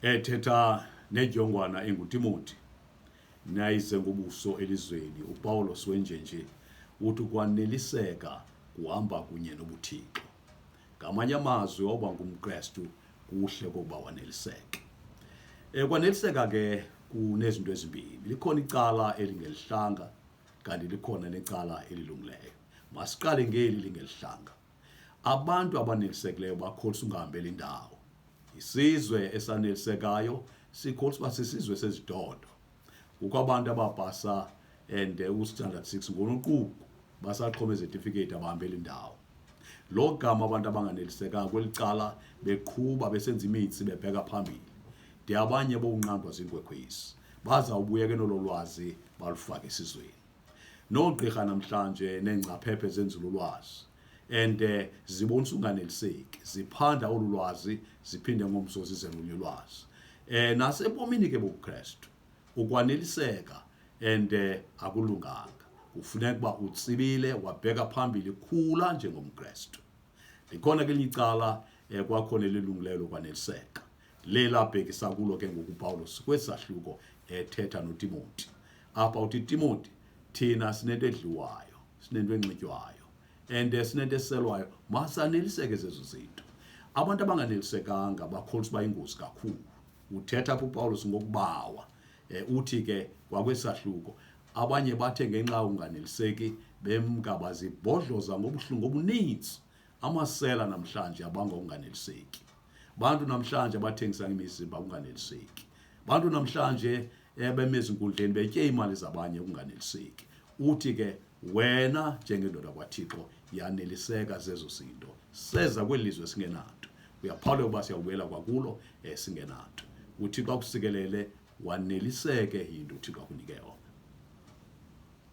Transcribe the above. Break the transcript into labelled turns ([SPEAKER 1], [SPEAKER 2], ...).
[SPEAKER 1] Ethetha nedyongwana enguTimoti nayize ngobuso elizweni, uPawulos wenjenje uthi ukwaneliseka kuhamba kunye nobuThixo. Ngamanye amazwi, wawuba ngumKrestu kuhle kokuba waneliseke. Kwaneliseka ke kunezinto ezimbini. Likhona icala elingelihlanga kanti likhona necala elilungileyo. Masiqale ngeli lingelihlanga. Abantu abanelisekileyo bakholisa ungahambeli indawo. Isizwe esanelisekayo sikholisa uba sisizwe sezidodo. Kukho abantu abapasa and ustandard 6 ngonoquku basaxhoma izetifiketi, abahambeli indawo. Lo gama abantu abanganelisekanga kweli cala beqhuba besenza imitsi bebheka phambili, de abanye bowunqandwa ziinkwekhwezi, bazawubuya ke nolo lwazi balufake esizweni. Noogqirha namhlanje neengcaphephe zenzululwazi and zibonisa unganeliseki, ziphanda olu lwazi, ziphinde ngomso zize nolunye ulwazi. Nasebomini ke bobuKrestu ukwaneliseka and akulunganga, kufuneka uba utsibile wabheka phambili, khula njengomKrestu. Likhona kelinye icala kwakhona elilungileyo lokwaneliseka, lelabhekisa kulo ke ngoku uPawulos kwesi sahluko ethetha noTimoti. Apha uthi, Timoti, thina sinento edliwayo, sinento enxitywayo and sinento eselwayo, masaneliseke zezo zinto. Abantu abanganelisekanga bakholisa uba ingozi kakhulu. Uthetha apha uPawulos ngokubawa. Uthi ke kwakwesahluko abanye bathe ngenxa yokunganeliseki bemka bazibhodloza ngobuhlungu obuninzi. Amasela namhlanje abanga ukunganeliseki. Bantu namhlanje abathengisa imizimba, ukunganeliseki. Bantu namhlanje beme ezinkundleni betye imali zabanye, ukunganeliseki. Uthi ke wena njengendoda kwaThixo yaneliseka zezo zinto. Seza kweli lizwe singenanto, uyaphawuleka uba siyawubuyela kwakulo singenanto. UThixo akusikelele, waneliseke yinto uThixo akunika.